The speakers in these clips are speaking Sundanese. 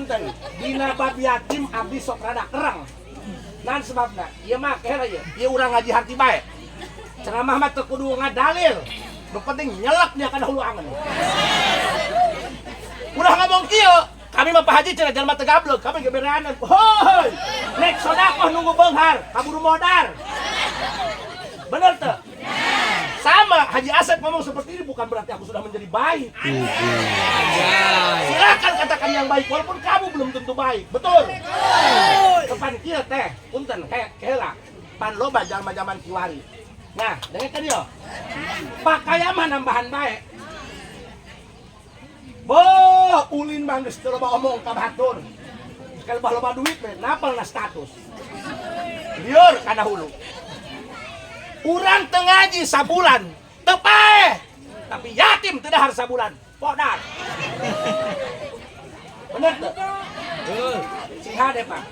Punten, dina bab yatim abdi sok rada kerang. Nan sebabna, ieu mah kehela ieu. Ieu urang ngaji harti bae. Ceramah mah teu kudu ngadalil. Nu penting nyelek dia kana hulu angen. Ulah ngomong kieu, kami mah Pak Haji cenah jelema teu gablek, kami ge bereanan. Hoi, nek sodakoh nunggu beunghar, kaburu modar. Bener teu? Sama Haji Asep ngomong seperti ini bukan berarti aku sudah menjadi baik. Silakan katakan yang baik walaupun kamu belum tentu baik. Betul. Kepan kieu teh, punten heula. Pan loba jalma zaman kiwari. Nah, dengekeun yo. Pakaian mah nambahan bae. Boh, ulin mah geus teu loba omong ka batur. Sekali bah loba duit we, napal na status. Lieur kana hulu. Urang teu ngaji sabulan, teu paeh. Tapi yatim teu dahar sabulan, podar. Bener teu? Sing hade, Pak.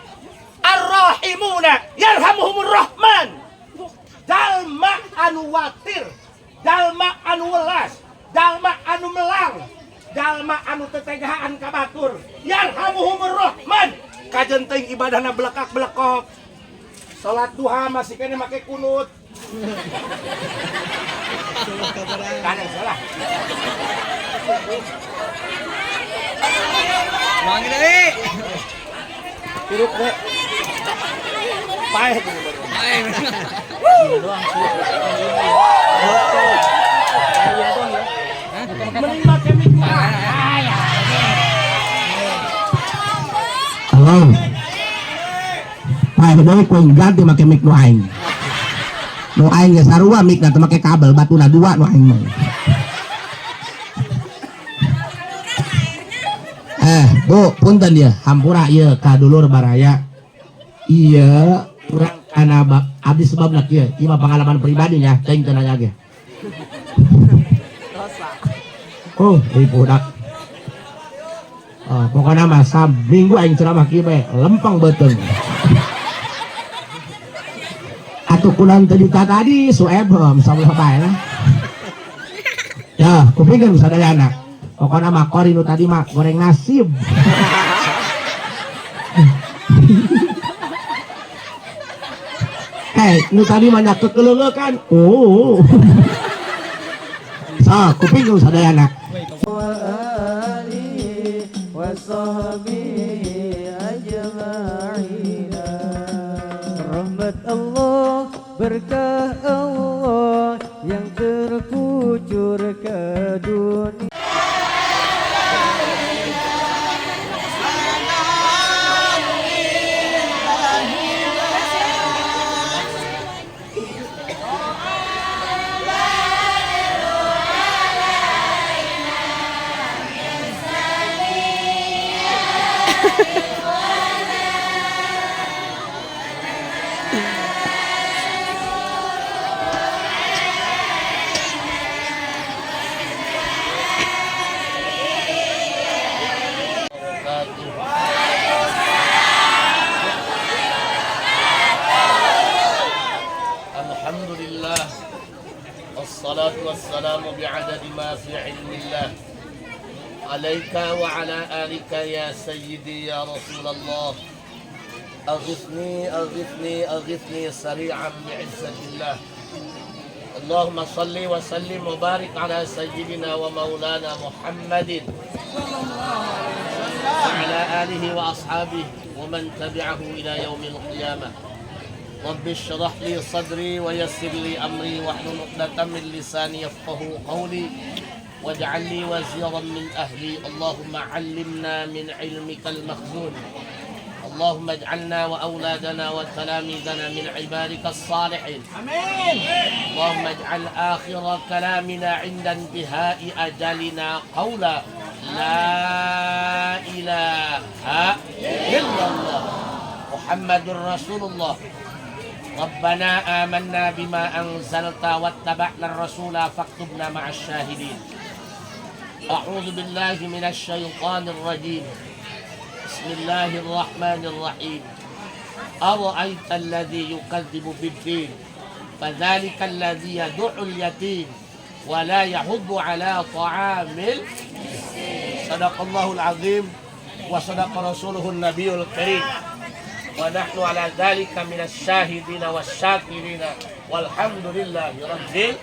Ar-rahimuna yarhamuhumur rahman. Jalma anu watir, jalma anu welas, jalma anu melang, jalma anu tetegahan ka batur, yarhamuhumur rahman. Kajen teuing ibadahna belekak-belekok. Salat duha masih kene make kunut. Kadang salah. Wangi deui. Hirup we. Paeh gini baru. Mending make mic mah. Halo. Paeh deui ku ganti make mic nu aing. Nu aing ge sarua mic na teu make kabel batuna dua nu aing mah. Bu, punten ya, hampura ieu ka dulur baraya. Ieu urang kana abdi sebabna kieu, ieu mah pengalaman pribadi nya, teuing teu nanya ge. Oh, ibu budak. Oh, pokoknya mah saminggu aing ceramah kieu bae, lempeng beuteung. Atuh kulan teu juta tadi sueb sabelah bae lah. Ya, kupingkeun sadayana. Pokoknya mah kori nu tadi mah goreng nasib. Nu tadi mah nyakeut keuleuh kan. Oh. So, kupingkeun sadayana. Rahmat Allah, berkah Allah yang terkucur ke dunia. Alhamdulillah. Assalatu wassalamu bi'adadi ma fi ilmillah. Alaika wa ala alika ya sayyidi ya Rasulullah. Aghithni aghithni aghithni sari'an bi'izzatillah. Allahumma salli wa sallim wa barik ala sayyidina wa maulana Muhammadin wa ala alihi wa ashabihi wa man tabi'ahu ila yaumil qiyamah. Rabbi shrah li sadri wa yassir li amri wahlul 'uqdatam min lisani yafqahu qawli waj'al li waziran min ahli. Allahumma 'allimna min 'ilmikal makhzun. Allahumma ij'alna wa awladana wa talamidana min 'ibadikas salihin. Amin. Allahumma ij'al akhira kalamina 'inda intihai ajalina qawla la ilaha illallah Muhammadur Rasulullah. Rabbana amanna bima anzalta wattaba'na ar-rasula faktubna ma'asy syahidin. A'udzu billahi minasy syaithanir rajim. Bismillahirrahmanirrahim. Ara'aita alladzi yukadzibu bid-din fadzalika alladzi yad'u al-yatim wa la yahuddu ala ta'amil. Sadaqallahul azim Wa sadaqa rasuluhun nabiyul karim. Wa nahnu ala dzalika minasy syahidina wasyakirina walhamdulillahi rabbil alamin.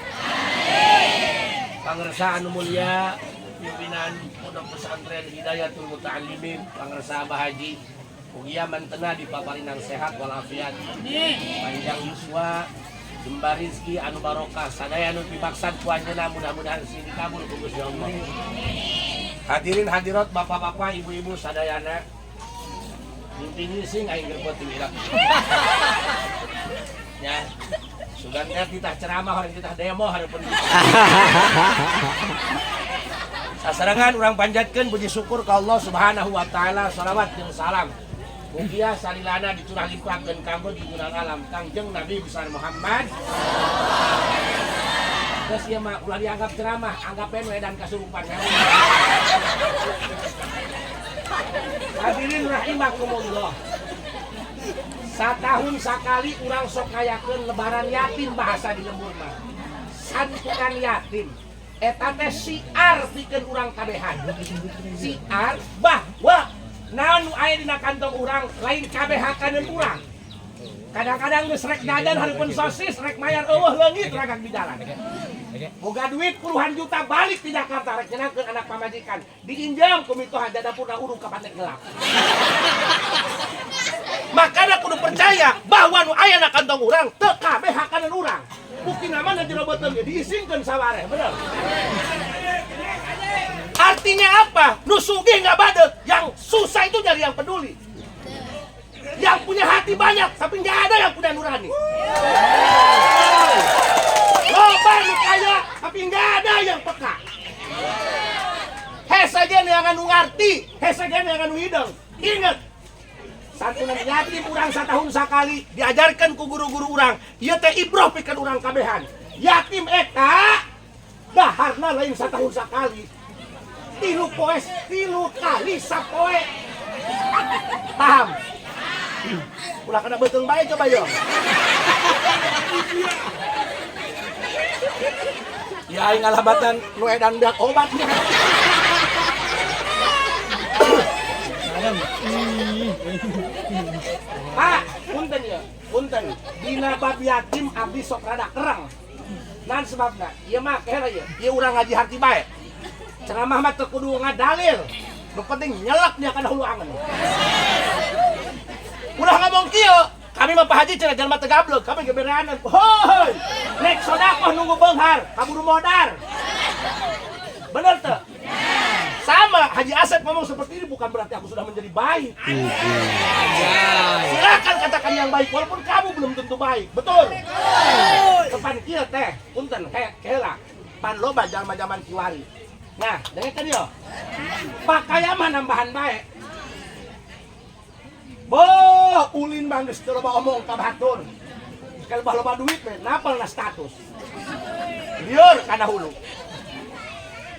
Pangersa anu mulia, pimpinan Pondok Pesantren Hidayatul Muta'allimin, pangersa Abah Haji, mugia mantena dipaparinang sehat walafiat. Panjang yuswa, jembar rizki anu barokah, sadaya anu dimaksad ku anjeunna mudah-mudahan sing dikabul ku Gusti Allah. Hadirin hadirat, bapak-bapak, ibu-ibu sadayana. Mimpi ngising aing keur peuting ira. Ya. Sugan teh titah ceramah hari titah demo hareupeun. Sasarengan urang panjatkeun puji syukur ka Allah Subhanahu wa taala, salawat jeung salam. Mugia salilana dicurah limpahkeun kanggo junjungan alam Kangjeng Nabi besar Muhammad. Terus ieu mah ulah dianggap ceramah, anggap we edan kasurupan. Hadirin rahimakumullah. Satahun sakali urang sok ngayakeun lebaran yatim bahasa di lembur mah. Santunan yatim. Eta teh siar pikeun urang kabehan. Siar bahwa naon nu aya dina kantong urang lain kabeh hakaneun urang. Kadang-kadang geus rek jajan hareupeun sosis rek mayar eueuh leungit ragak di jalan. Boga duit puluhan juta balik di Jakarta rek nyenangkeun anak pamajikan. Diinjam ku mitoha dapurna urung ka pantek gelap. Makanya kudu percaya bahwa nu aya na kantong urang teu kabeh hakaneun urang. Buktina mah na jero beuteung ge diisingkeun sawareh, bener. Artinya apa? Nu sugih nggak badeg, yang susah itu nyari yang peduli. Yang punya hati banyak, tapi nggak ada yang punya nurani. Loba nu kaya, tapi nggak ada yang peka. Hese ge neangan nu ngarti, hese ge neangan nu hideng. Ingat, santunan yatim urang satahun sakali diajarkan ku guru-guru urang. Ieu teh ibroh pikeun urang kabehan. Yatim eta daharna lain satahun sakali. 3 poe, 3 kali sapoe. Paham? Ulah kena beuteung bae coba yo. Ya aing ngalabatan nu edan beak obat. Pak, punten ya, punten. Dina bab yatim abdi sok rada kerang. Nan sebabna, ieu mah kehela ieu. Ieu urang ngaji harti bae. Ceramah mah teu kudu ngadalil. Nu penting nyelek dia kana hulu angen. Ulah ngomong kieu, kami mah Pak Haji cenah jelema teu gablek, kami ge bereanan. Hoi, nek sodakoh nunggu beunghar, kaburu modar. Bener teu? Sama Haji Asep ngomong seperti ini bukan berarti aku sudah menjadi baik. Silakan katakan yang baik walaupun kamu belum tentu baik. Betul. Kepan kieu teh, punten heula. Pan loba jalma jaman kiwari. Nah, dengekeun yo. Pakaian mah nambahan bae. Boh, ulin mah geus teu loba omong ka batur. Sekali bah loba duit we, napel na status. Lieur kana hulu.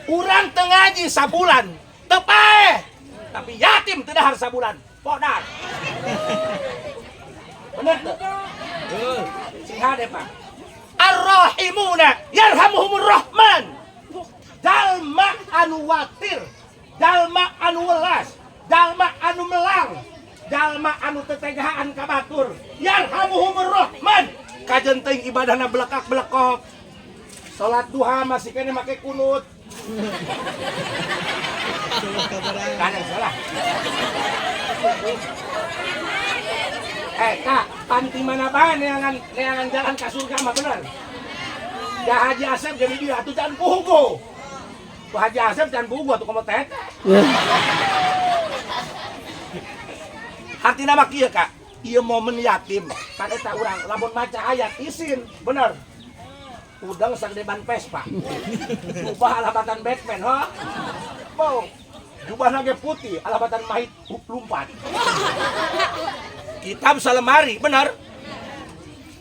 Urang teu ngaji sabulan, teu paeh. Tapi yatim teu dahar sabulan, podar. Bener teu? Sing hade, Pak. Ar-rahimuna yarhamuhumur rahman. Jalma anu watir, jalma anu welas, jalma anu melang, jalma anu tetegahan ka batur, yarhamuhumur rahman. Kajen teuing ibadahna belekak-belekok. Salat duha masih kene make kunut. Kadang salah. Kak, panti mana bae neangan jalan ka surga mah bener. Da Haji Asep jadi dia atuh jangan puguh. Ku Haji Asep jangan puguh atuh komo teh. Artina mah kieu, Kak. Ieu momen yatim, pan eta urang lamun maca ayat isin, bener. Udang sagede ban Vespa. Jubah alabatan Batman, ha? Mau. Jubahna ge putih, alabatan mahit lumpat. Kitab salemari, bener.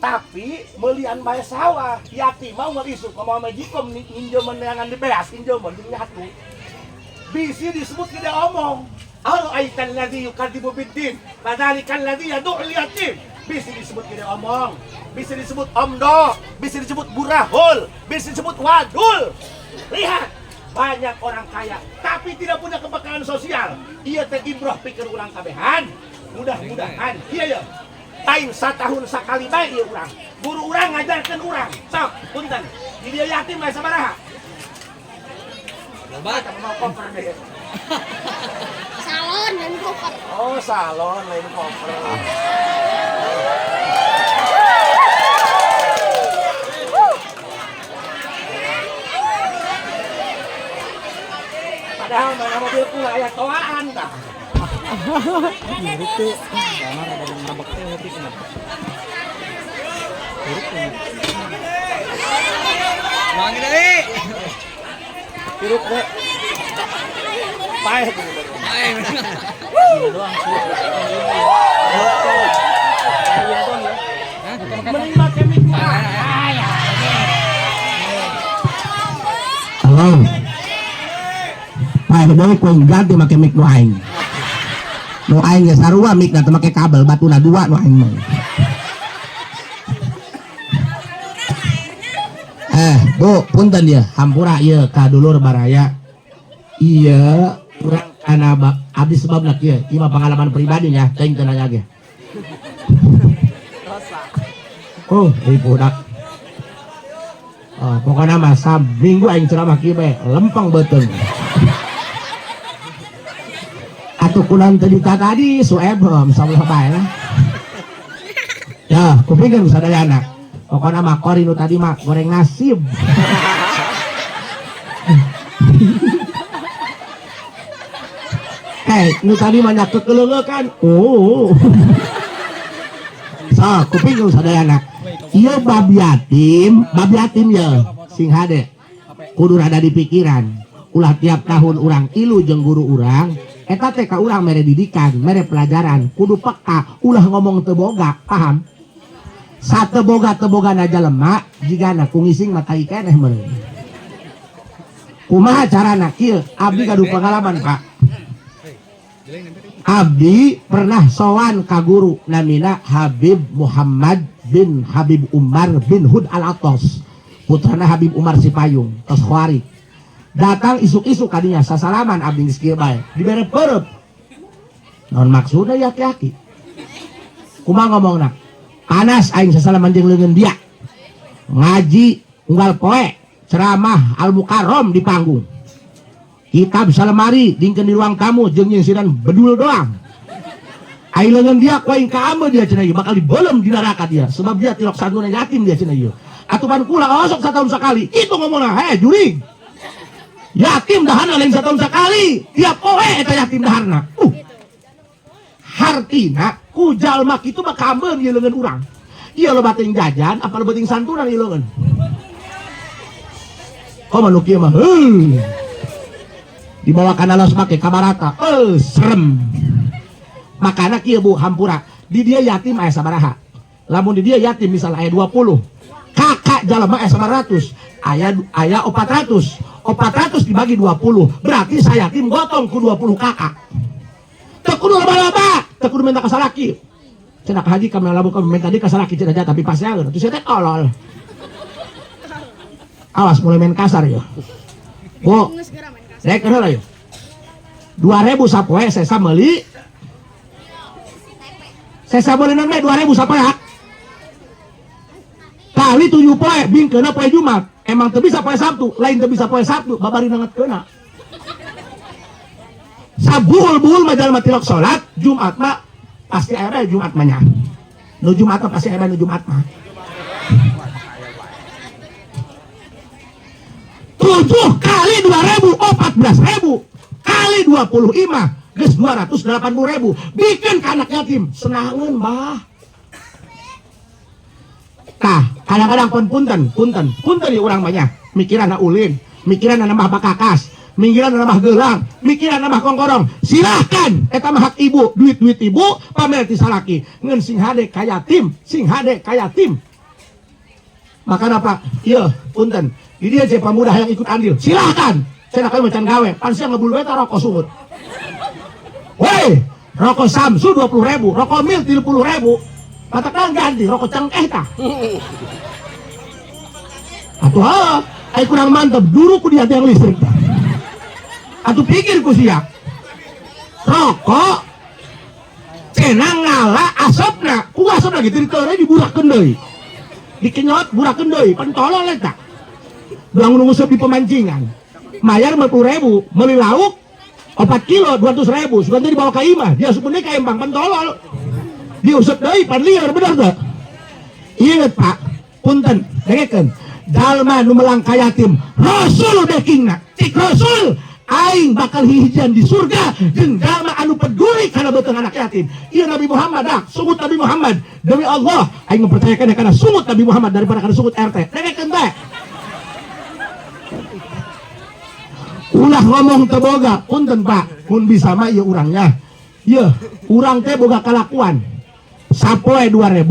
Tapi melian bae sawah, yatim mau ngelisuk ngomong magicom ninjemen neangan di beas, injemen jeung nyatu. Bisi disebut gede omong. Ara'aital ladzi yukadzibu biddin, fadzalikal ladzi yad'ul yatim. Bisa disebut gede omong, bisa disebut omdo, bisa disebut burahul, bisa disebut wadul. Lihat, Banyak orang kaya tapi tidak punya kepekaan sosial. Ieu teh ibroh pikeun urang kabehan. Mudah-mudahan iya ya. Lain satahun sakali bae ieu urang. Guru urang ngajarkeun urang. Sok, punten. Di dieu yatim aya sabaraha? Loba. Mau koper deh. Salon dan koper. Oh, salon lain koper. Padahal mana mobilku aya toaan tah. Ada tulis Wangi deui. Hirup we. Paeh mending make mic mah. Halo. Paeh deui ku ganti make mic nu aing. Nu aing ge sarua mic na teu make kabel batuna dua nu aing mah. Bu, punten ya, hampura ieu ka dulur baraya. Ieu urang kana abdi sebabna kieu, ieu mah pengalaman pribadi nya, teuing teu nanya ge. Oh, ibu budak. Oh, pokokna mah saminggu aing ceramah kieu bae, lempeng beuteung. Atuh kunaon teu ditadi sueb sabelah bae lah. Ya, kupikeun sadayana. Pokokna mah kori nu tadi mah goreng nasib. Nu tadi mah nyak kekeleungeun kan. Oh. So, kuping sadayana. Ieu bab yatim ye sing hade. Kudu rada di pikiran. Ulah tiap tahun urang ilu jeung guru urang, eta teh ka urang mere didikan, mere pelajaran, kudu peka, ulah ngomong teu boga, paham? Sateboga-teboga na jelema jigana ku ngising mah tai keneh meureun. Kumaha carana kieu? Abdi gaduh pengalaman, Pak. Abdi pernah sowan ka guru namina Habib Muhammad bin Habib Umar bin Hud Al-Atos, putrana Habib Umar Sipayung, tos khawarij. Datang isuk-isuk kadinya sasalaman abdi geus kieu bae, dibere peureub. Naon maksudna ya aki-aki? Kumaha ngomongna? Panas aing sasalaman jeung leungeun dia. Ngaji unggal poe, ceramah Al-Mukarram di panggung. Kitab salemari dingkeun di ruang tamu jeung nyingsiran bedul doang. Aing leungeun dia ku aing kaameu dia cenah ieu bakal dibelem di neraka dia sebab dia tilok santunan yatim dia cenah ieu. Atupan kula osok satahun sakali. Itu ngomongna, "Heh juring. Yatim daharna lain satahun sakali. Tiap poe eta yatim daharna." Hartina ku jalma kitu mah kaambeun ieu leungeun urang. Ieu loba teuing jajan apa loba teuing santunan ieu leungeun. Komo nu kieu mah heuh. Dibawa kana los make kabarata. Serem. Makana kieu Bu hampura, di dia yatim aya sabaraha. Lamun di dia yatim misal aya 20. Kakak jalma aya 900, aya 400. 400 dibagi 20, berarti saya yatim gotong ku 20 kakak. Teu kudu loba-loba, teu kudu minta ka salaki. Cenah ka haji kami lamun kami minta di ka salaki cenah tapi pasean atuh sia teh tolol. Awas mulai main kasar ya. Bu, rek heula yeuh. 2000 sapoe sesa meuli. Sesa meuli naon 2000 sapoe ha? Kali 7 poe bingkeuna poe Jumat. Emang teu bisa poe Sabtu, lain teu bisa poe Sabtu, babari nangetkeuna. Sabuhul-buhul mah jalma tilok salat, Jumat mah pasti aya bae Jumat mah nya. Nu Jumat mah pasti aya bae nu Jumat mah. 7 kali 2000, 14.000 kali 20 imah geus 280.000. Bikin ka anak yatim senangeun bah. Tah, kadang-kadang pun punten ieu urang mah nya, mikiranna ulin, mikiranna nambah bakakas, mikiran nambah gelang, mikiran nambah kongkorong. Silahkan, eta mah hak ibu, duit-duit ibu pamer ti salaki. Ngeun sing hade ka yatim, sing hade ka yatim. Maka apa? Ieu punten. Di dia je pemuda yang ikut andil. Silahkan. Cenah kami macan gawe, pan sia ngebul we rokok sungut. Woi, rokok Samsu 20.000, rokok mil 30.000. Patakan ganti rokok cengkeh tah. Atuh heuh, ai kurang mantep duru ku dia tiang listrik tah. Atuh pikir ku sia. Rokok cenah ngala asapna, ku asapna gitu diteure diburakeun deui. Dikenyot burakeun deui, pan tolol eta. Doang nu nguseup di pemancingan. Mayar 50.000, meuli lauk 4 kilo 200.000, sugan teh dibawa ka imah, diasupkeun deui ka empang, pan tolol. Diuseup deui pan lieur, bener teu? Ingat Pak, punten, dengekeun. Jalma nu melang ka yatim, Rasul dekingna. Cik Rasul, aing bakal hihijian di surga jeung jalma anu peduli kana beuteung anak yatim. Ieu Nabi Muhammad dah, sungut Nabi Muhammad. Demi Allah, aing mempercayakan kana sungut Nabi Muhammad daripada kana sungut RT. Dengekeun bae. Ulah ngomong teu boga, punten Pak, mun bisa mah ieu urangnya. Ieu, urang teh boga kalakuan. Sapoe 2000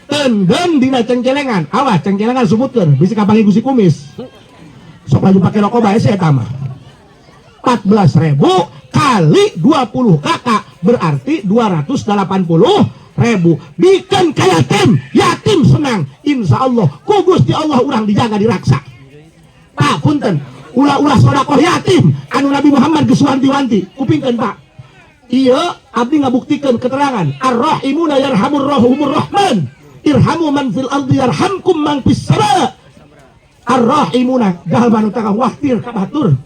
tenden dina cengcelengan. Awas cengcelengan sebutkeun, bisi kapanggih ku si kumis. Sok laju pake rokok bae si eta mah. 14.000 kali 20 kakak berarti 280.000. Bikin ka yatim, yatim senang. Insya Allah ku Gusti Allah urang dijaga diraksa. Pak punten, ulah-ulah sodakoh yatim anu Nabi Muhammad geus wanti-wanti. Kupingkeun Pak. Ieu abdi ngabuktikeun keterangan ar-rahimuna yarhamur rahimur rahman. Irhamu man fil ardi yarhamkum man fis sama. Ar-rahimuna jalma nu tangah wahtir ka batur.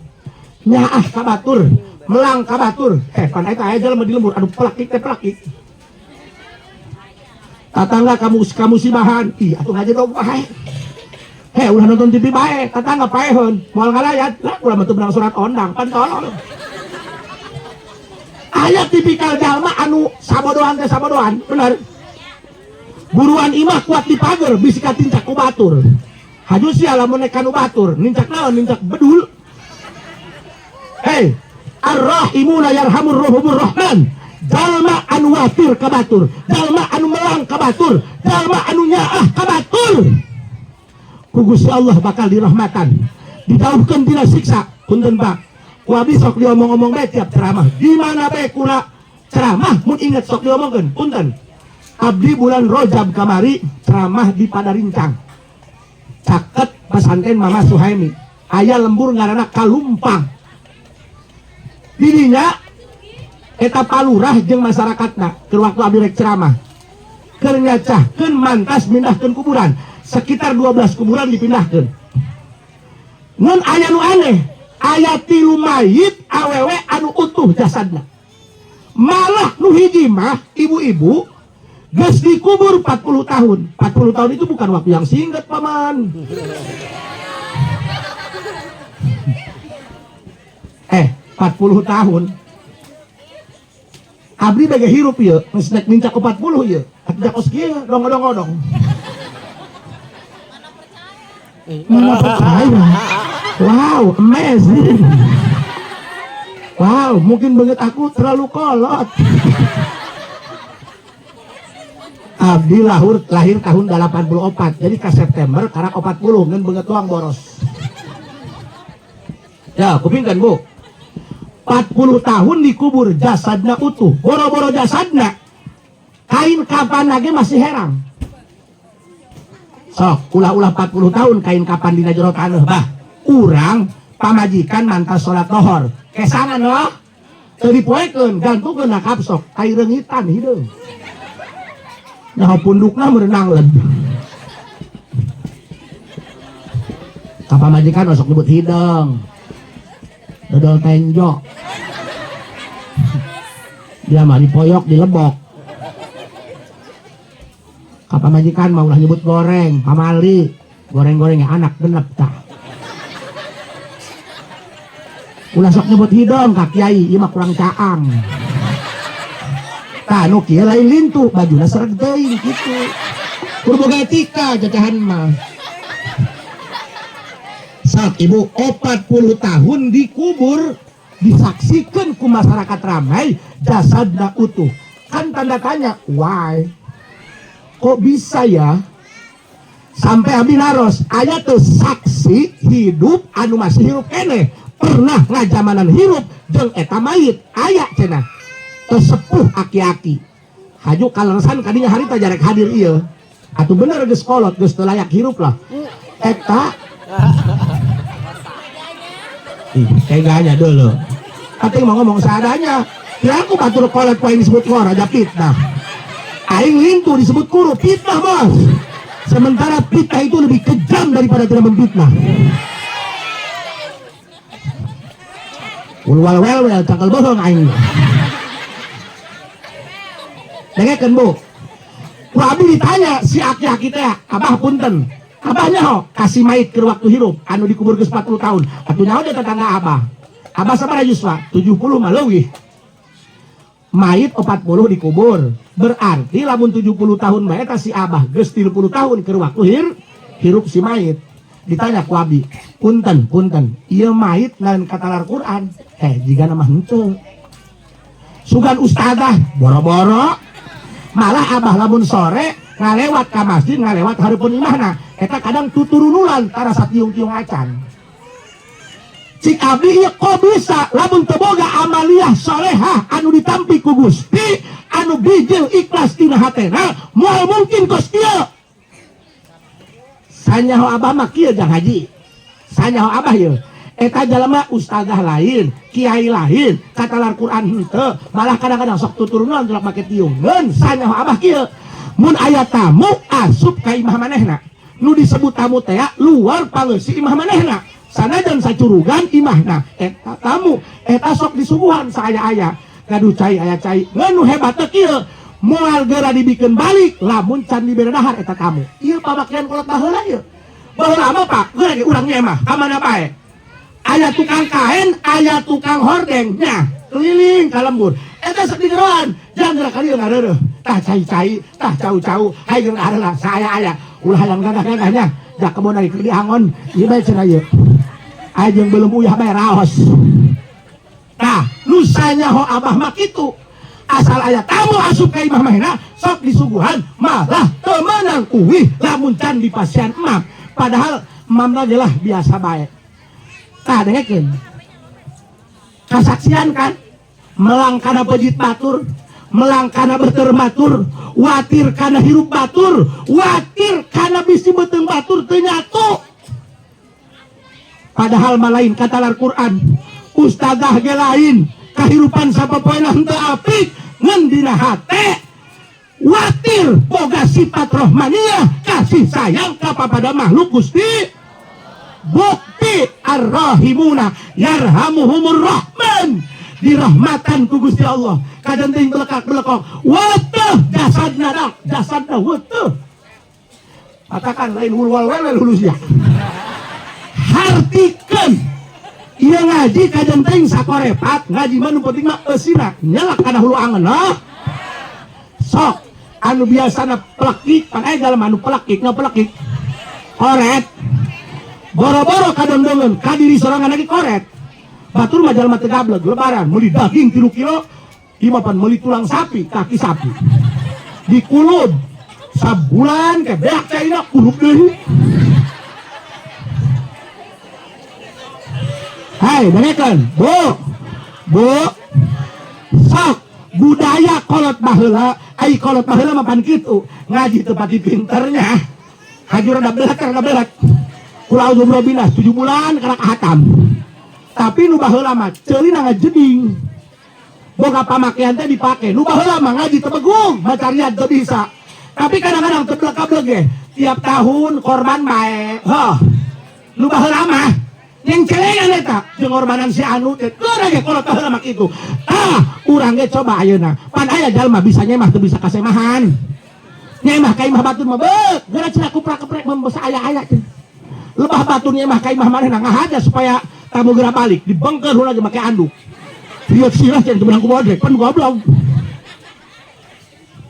Nyaah ka batur, melang ka batur. Pan eta aya jalma di lembur anu pelakik teh pelakik. Tatangga kamu kamusibahan, ih atuh ngajedog bae. Heh ulah nonton TV bae, tatangga paeheun, moal ngalayat. Lah ulah mah teu beunang surat ondang, pan tolol. Aya tipikal jalma anu sabodohan teh sabodohan, bener. Buruan imah kuat di pager bisi katincak ku batur. Haju sia lamun nek kanu batur, nincak naon nincak bedul. Hei, ar-rahimuna yarhamur rahimur rahman. Jalma anu watir ka batur, jalma anu melang ka batur, jalma anu nyaah ka batur. Ku Gusti Allah bakal dirahmatan, dijauhkeun tina siksa. Punten Pak, ku abdi sok diomong-omong bae tiap ceramah. Di mana bae kula ceramah mun inget sok diomongkeun. Punten. Abdi bulan Rajab kamari ceramah di Padarincang. Caket pesantren Mama Suhaimi. Aya lembur ngaranna Kalumpang. Didinya eta palurah jeung masyarakatna keur waktu abdi rek ceramah. Keur nyacahkeun mantas mindahkeun kuburan. Sekitar 12 kuburan dipindahkeun. Mun aya nu aneh, aya 3 mayit awewe anu utuh jasadna. Malah nu hiji mah ibu-ibu geus dikubur 40 tahun. 40 tahun itu bukan waktu yang singkat, paman. 40 tahun. Abdi bege hirup ieu, geus nek nincak ke 40 ieu. Atuh kos kieu dong-dong-dong. Mana percaya? Wow, amazing. Wow, mungkin banget aku terlalu kolot. Abdi lahir tahun 84, jadi ke September karak 40, ngan banget doang boros. Ya, kupingkan Bu. 40 tahun dikubur jasadna utuh, boro-boro jasadna kain kapan lagi masih herang. Sok, ulah-ulah 40 tahun kain kapan dina jero taneuh bah. Urang pamajikan mantas salat lohor. Kesangan loh. Teu dipoekeun, gantungkeun na kapsok, ai reungitan hideung. Nah pundukna merenang led. Ka pamajikan osok nyebut hideung. Dodol tenjo. Dia mah dipoyok, dilebok. Ka pamajikan mah ulah nyebut goreng, pamali. Goreng-gorengnya anak genep tah. Ulah sok nyebut hidung ka kiai, ieu mah kurang caang. Tah nu kieu lain lintu, bajuna sereg teuing kitu. Kudu boga etika cacahan mah. Sok ibu 40 tahun dikubur, disaksikan ku masyarakat ramai, jasadna utuh. Kan tanda tanya, why? Kok bisa ya? Sampai abdi naros, aya teu saksi hidup anu masih hirup keneh, pernah ngajamanan hirup jeung eta mayit, aya cenah. Teu sepuh aki-aki. Haju kaleresan kadinya harita jarek hadir ieu. Atuh bener geus kolot, geus teu layak hirup lah. Eta ih, teganya dulu. Tapi mau ngomong seadanya. Ya aku batur kolot ku aing disebut ngora aja fitnah. Aing lintu disebut kuru, fitnah bos. Sementara fitnah itu lebih kejam daripada tidak memfitnah. Wal wel wel cangkel bohong aing. Dengekeun Bu. Ku abi ditanya si aki-aki teh, abah punten. Abahnya ho kasih mayit ke waktu hirup anu dikubur geus 40 tahun. Atuh nyaho dia tetangga abah. Abah sabaraha yuswa? 70 mah leuwih. Mayit 40 dikubur. Berarti lamun 70 tahun bae eta si abah geus 30 tahun keur waktu hirup si mayit. Ditanya ku abi, punten, punten, ieu mayit lain katalar Quran. Jigana mah henteu. Sugan ustadzah boro-boro. Malah abah lamun sore ngalewat ka masjid, ngalewat hareupeun imahna. Eta kadang tuturunulan tarasa tiung-tiung acan. Cik abdi ieu kok bisa lamun teu boga amaliyah solehah anu ditampi ku Gusti, anu bijil ikhlas tina hatena, moal mungkin kos kieu. Sanyaho abah mah kieu jang haji. Sanyaho abah ieu. Eta jalma ustazah lain, kiai lain, katalar Quran henteu, malah kadang-kadang sok tuturunan tulak make tiung. Ngeun sanyaho abah kieu. Mun aya tamu asup ka imah manehna. Nu disebut tamu teh luar pangeusi imah manehna. Sanajan sacurugan imahna eta tamu, eta sok disuguhan saaya-aya. Gaduh cai aya cai. Ngeun nu hebat teh kieu. Moal geura dibikeun balik lamun can dibere dahar eta tamu. Ieu pamakian kolot baheula ieu. Baheula mah Pak, geura ge urang nyemah ka mana bae. Aya tukang kain, aya tukang hordeng, nya keliling ka lembur. Eta sok digeroan, jangan geura ka dieu ngareureuh. Tah cai-cai, tah cau-cau, hayu geura heula saaya-aya. Ulah hayang gagah-gagahnya, jak kebon ari keur diangon, ieu bae cenah ieu. Aya jeung belum uyah bae raos. Tah, nu sanyaho abah mah kitu. Asal aya tamu asup ka imah manehna, sok disuguhan malah teu meunang uwih lamun can dipasihan emam. Padahal emamna ge lah biasa bae. Tah dengekeun. Kasaksian kan melang kana pejit batur, melang kana beuteur batur, watir kana hirup batur, watir kana bisi beuteung batur teu nyatu. Padahal mah lain katalar Quran, ustazah ge lain, kahirupan sapopoena henteu apik, ngan dina hate watir boga sifat rohmaniyah, kasih sayang kepada makhluk Gusti. Bukti ar-rahimuna yarhamuhumur rahman, dirahmatan ku Gusti Allah. Kadang teuing belekak-belekok wateuh jasadna dak, jasadna wateuh. Katakan lain hulwal welel hulu sia. Hartikeun ieu ngaji kadang teuing sakorepat, ngaji mah nu penting mah eusina nyelak kana hulu angen. Hah? Sok anu biasana pelekik pan aya jalma anu pelekik nya pelekik koret. Boro-boro kadondongan kadiri sorangan lagi koret. Batur mah jalma teu gableg lebaran meuli daging 3 kilo, ieu mah pan meuli tulang sapi, kaki sapi. Dikulub sabulan ke beak caina kulub deui. Hai, dengekeun, Bu. Bu. Sok budaya kolot baheula, ai kolot baheula mah pan kitu, ngaji teu pati pinternya. Haju rada belet, rada belet. Kula auzu birabbinas 7 bulan karak hatam. Tapi nu baheula mah ceulina ngajeding. Boga pamakean teh dipake. Nu baheula mah ngaji teu begung, maca riad teu bisa. Tapi kadang-kadang teu blek-blek ge. Tiap tahun korban bae. Heuh. Nu baheula mah yang celengan eta jeung ngorbanan si anu teh geura ge kolot baheula mah kitu. Tah, urang ge coba ayeuna. Pan aya jalma bisa nyemah teu bisa kasemahan. Nyemah ka imah batur mah beuk, geura cenah kuprak-keprek membesa aya-aya cenah. Lebah batur nyemah ka imah manehna ngahaja supaya tamu geura balik dibengkeun heula ge make anduk. Lihat sirah cenah teu meunang ku bodrek, pan goblok.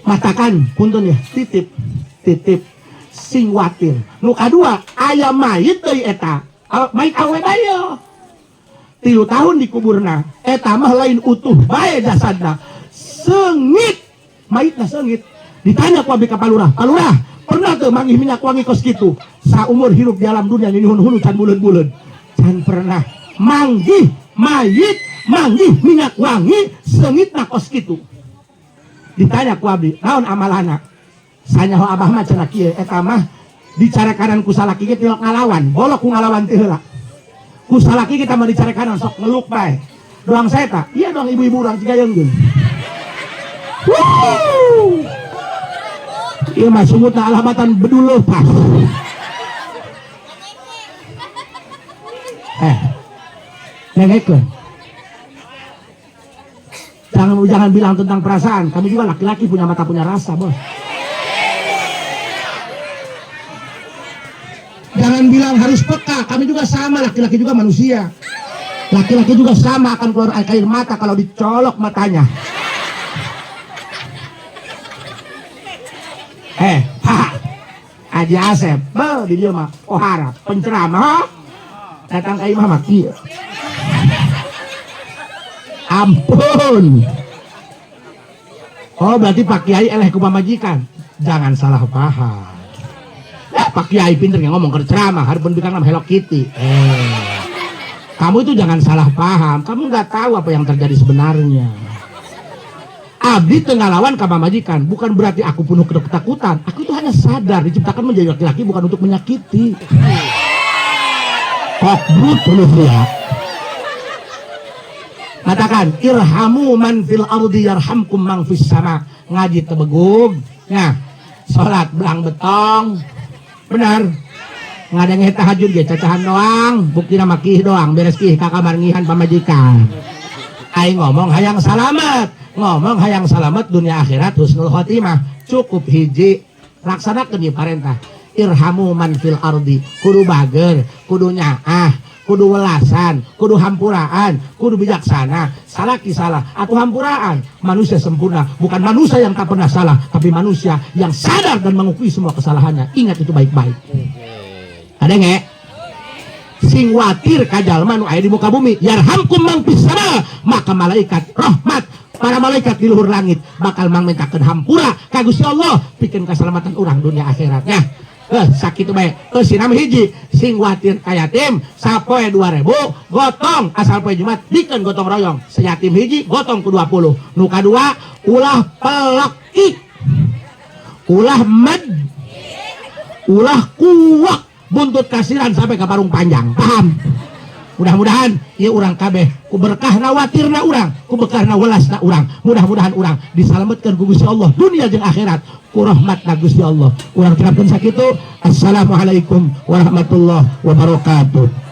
Matakan punten ya, titip, titip sing watir. Nu kadua aya mayit deui eta. Mayit awe bae. 3 tahun dikuburna, eta mah lain utuh bae jasadna. Seungit, mayitna seungit. Ditanya ku abdi ka Palurah, Palurah, pernah teu manggih minyak wangi kos kitu? Saumur hirup di alam dunia ini hulu can buleun-buleun. Can pernah manggih mayit, manggih minyak wangi seungitna kos kitu. Ditanya ku abdi, naon amalana? Sanyaho abah mah cenah kieu, eta mah dicarekanan ku salaki ge tilok ngalawan, bolok ku ngalawan teh heula. Ku salaki kita mah dicarekanan sok ngeluk bae. Doang saya tak? Iya doang ibu-ibu orang Cigayeungkeun. Wuh. Iya mah sungutna alhamatan bedul lepas. Nengekeun. Jangan bilang tentang perasaan. Kami juga laki-laki punya mata punya rasa, bos. Jangan bilang harus peka. Kami juga sama, laki-laki juga manusia. Laki-laki juga sama akan keluar air mata kalau dicolok matanya. Pak Haji Asep, di dia mah ohara penceramah datang ke imah mah kieu. Ampun. Oh berarti Pak Kiai eleh ku pamajikan. Jangan salah paham. Pak Kiai pinter ngomong keur ceramah hareupeun bikang nama Hello Kitty. Kamu itu jangan salah paham. Kamu nggak tahu apa yang terjadi sebenarnya. Abdi teu ngalawan ka pamajikan, bukan berarti aku penuh ketakutan. Aku itu hanya sadar diciptakan menjadi laki-laki bukan untuk menyakiti. Kok brutal ya. Katakan irhamu man fil ardi yarhamkum man fis sama. Ngaji tebegug, nah, salat belang betong. Benar. Ngadenge tahajud ge cacahan doang, buktina mah kih doang, beres kih ka kamar ngihan pamajikan. Aing ngomong hayang salamet, ngomong hayang salamet dunia akhirat husnul khotimah. Cukup hiji laksanakeun ieu parentah. Irhamu man fil ardi, kudu bager, kudu nyaah, kudu welasan, kudu hampuraan, kudu bijaksana. Salaki salah atau hampuraan. Manusia sempurna bukan manusia yang tak pernah salah, tapi manusia yang sadar dan mengakui semua kesalahannya. Ingat itu baik-baik. Ada nggak? Sing watir ka jalma nu aya di muka bumi, yarhamkum man fis sama, maka malaikat rahmat, para malaikat di luhur langit bakal mangmintakeun hampura ka Gusti Allah pikeun kasalamatan urang dunia akhiratnya. Sakitu bae. Sinam hiji sing watir ka yatim sapoe 2000 gotong asal poe Jumat dikeun gotong royong. Seyatim hiji gotong ku 20. Nu kadua ulah pelekik. Ulah med. Ulah kuak buntut kasiran sampai ke parung panjang. Paham? Mudah-mudahan ieu urang kabeh ku berkahna watirna urang, ku berkahna welasna urang. Mudah-mudahan urang disalametkeun ku Gusti Allah dunia jeung akhirat ku rahmatna Gusti Allah. Urang terapkeun sakitu. Assalamualaikum warahmatullahi wabarakatuh.